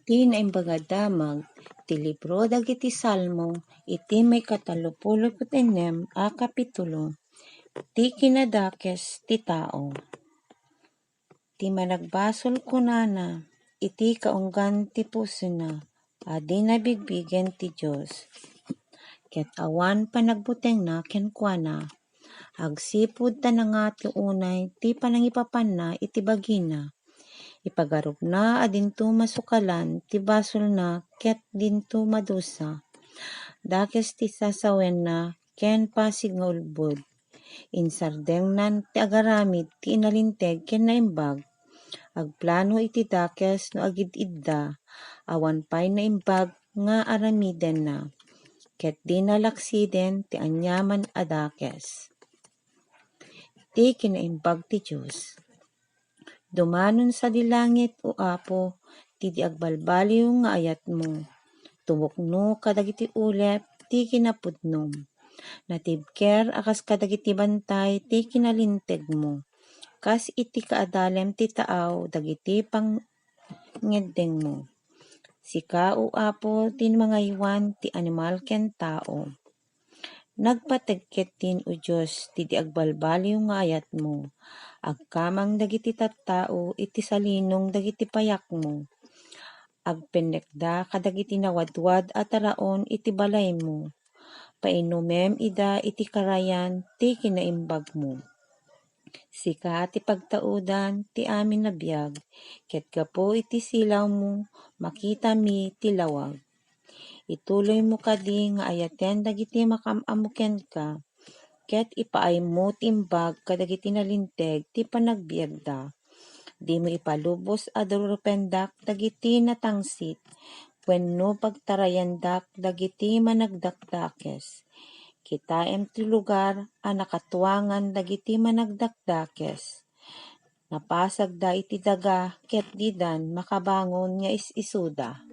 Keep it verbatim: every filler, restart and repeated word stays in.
Ti Naimbag a Damag ti libro dagiti Salmo iti maikatalupulo ket ennem a kapitulo, ti kinadakes ti tao. Ti managbasol kunana iti kaunggan ti pusona a dina bigbigen ti Dios, ket awan panagbutengna kenkuana. Agsipud ta nangati unay ti panangipapanna iti bagina. Ipagarupna a dinto masukalan ti basolna ket dinto madusa. Dakes ti sasawenna ken pasig nga ulbod. Insardengnan ti agaramid ti inalinteg ken naimbag. Agplano iti dakes no agid-idda, awan pay naimbag nga aramidenna, ket dina laksiden ti aniaman a dakes. Ti kinaimbag ti Dios. Dumanon sadi langit, O Apo, ti di agbalbaliw nga ayatmo. Tumukno kadagiti ulep ti kinapudnom. Natibker a kas kadagiti bantay ti kinalintegmo. Kas iti kaadalem ti taaw dagiti pangngeddengmo. Sika, O Apo, ti mangaywan ti animal ken tao. Nagpateg ketdin, O Dios, ti di agbalbaliw nga ayatmo. Agkamang dagiti tattao iti salinong dagiti payakmo. Agpennekda kadagiti nawadwad a taraon iti balaymo. Painumem ida iti karayan ti kinaimbagmo. Sika ti pagtaudan ti amin a biag, ket gapu iti silawmo, makitami ti lawag. Ituloymo kadi nga ayaten dagiti makam-amo kenka, ket ipaaymo ti imbag kadagiti nalinteg ti panagbiagda. Dimo ipalubos a durupendak dagiti natangsit, wenno pagtarayandak dagiti managdakdakes. Kitaem ti lugar a nakatuangan dagiti managdakdakes. Napasagda iti daga ket didan makabangon nga is-isuda.